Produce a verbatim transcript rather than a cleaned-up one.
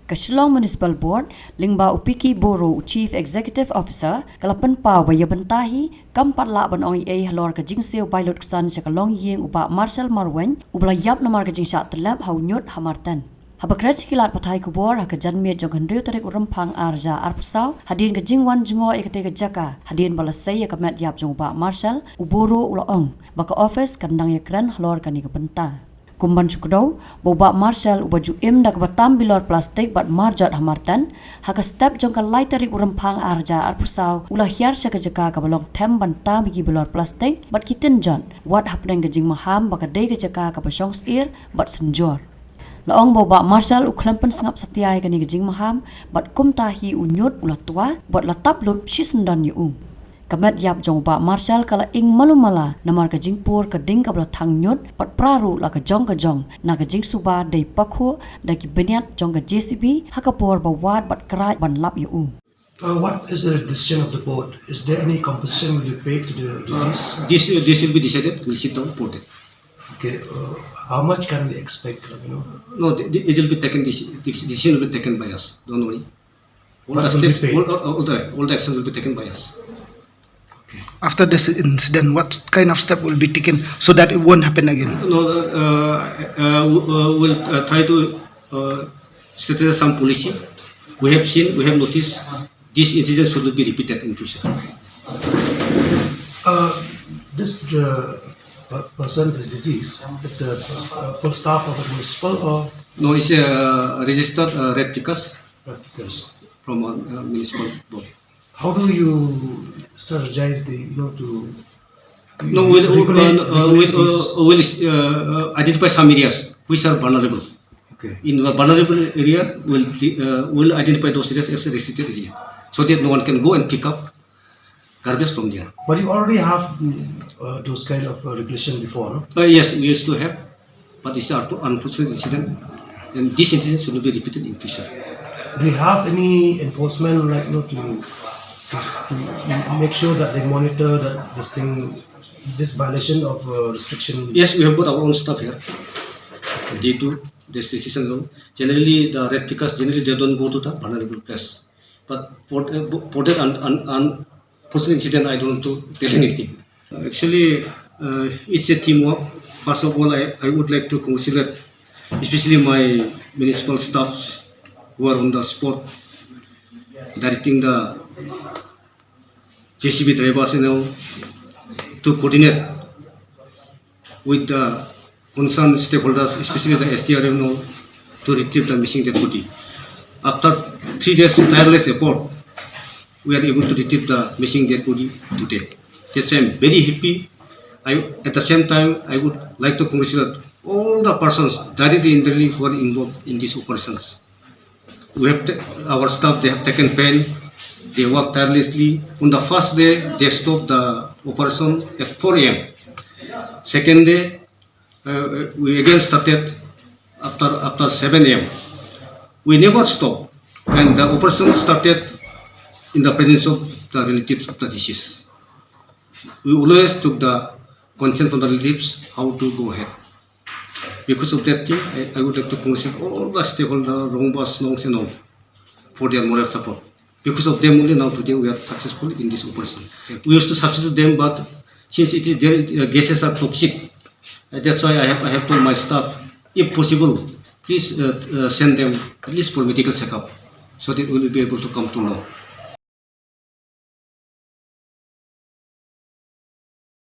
Ka Shillong Municipal Board, lyngba u P K Boro, u Chief Executive Officer, ka la pynpaw ba ïa bynta hi kam pat lah ban ong ei ei halor ka jingsiew bai lut ksan sha ka longïing u Bah Marshal Marwein, uba la ïap namar ka jingshah tyllep ha u ñiut ha Marten. Haba kren sha ki lad pathai khubor ha ka janmiet jong ka hynriew tarik u Rymphang ar hajar arphew saw, hadien ka jingwan jngoh ïa katei ka jaka, hadien ba la sei ïa ka met ïap jong u Bah Marshal, u Boro u la ong ba ka office kan dang ïakren halor kane ka bynta. Kum ban shu kdew ba u Bah Marshal uba ju im da kaba tam bilor plastik bad marjot ha Marten, ha ka step jong ka lai tarik u Rymphang ar hajar arphew saw u la hiar sha ka jaka kaba long them ban tam ïa ki bilor plastik bad ki tin jot, wat hapdeng ka jingmaham ba ka dei ka jaka kaba shong syiar bad synjor. La ong ba u Bah Marshal u khlem pynsngap satia ïa kane ka jingmaham bad kumta hi u ñiut u la twa bad la tap lut shisyndon ïa u. Ka met ïap jong u Bah Marshal ka la ing malu mala namar ka jingpur ka ding kaba la thang ñiut bad pra ruh la ka jong ka jong na ka jingsuba dei pakhuh da ki bniat jong ka J C B ha ka por ba wad bad kraid ban lap ïa u. Uh, what is the decision of the board? Is there any compensation will be paid to the deceased? This, uh, this will be decided. We'll sit down for that. Okay, uh, how much can we expect? Like, you know? No, the, the, it will be taken. This, this decision will be taken by us. Don't worry. All the steps, all, all, all the, all the action will be taken by us. Okay. After this incident, what kind of step will be taken so that it won't happen again? No, uh, uh, uh, we'll uh, try to uh, strategize some policy. We have seen, we have noticed this incident should not be repeated in future. Uh, this uh, person is deceased. It's a, a full staff of the municipal or? No, it's a registered uh, Red Pikas. Red Pikas. From a uh, municipal board. How do you strategize the, you know, to? No, we'll, uh, uh, we'll, uh, we'll uh, uh, identify some areas which are vulnerable. Okay. In a vulnerable area, we'll, uh, we'll identify those areas as a restricted area so that no one can go and pick up garbage from there. But you already have mm, uh, those kind of uh, regulation before, no? Uh, yes, we used to have, but it's an unfortunate incident, and this incident should not be repeated in future. Do you have any enforcement, like, you know, to, to, to make sure that they monitor that this thing, this violation of uh, restriction? Yes, we have got our own staff here. They do this decision alone. Generally, the Red Pikas, generally, they don't go to the vulnerable place. But for, uh, for that un, un, unfortunate incident, I don't want to tell anything. Actually, uh, it's a teamwork. First of all, I, I would like to congratulate especially my municipal staffs who are on the spot directing the J C B drivers and all to coordinate with the concerned stakeholders, especially the S D R M, to retrieve the missing dead body. After three days tireless effort, we are able to retrieve the missing dead body today. That's why I'm very happy. I, at the same time, I would like to congratulate all the persons directly and indirectly who are involved in these operations. We have ta- our staff, they have taken pain. They work tirelessly. On the first day, they stopped the operation at four a m. Second day, uh, we again started after after seven a m. We never stopped, and the operation started in the presence of the relatives of the deceased. We always took the consent from the relatives how to go ahead. Because of that thing, I, I would like to congratulate all the stakeholders, Rongbas, Nongs and all, for their moral support. Because of them only now today we are successful in this operation. We used to substitute them, but since it is their uh, gases are toxic, uh, that's why I have, I have told my staff, if possible, please uh, uh, send them at least for medical checkup, so that we will be able to come to know.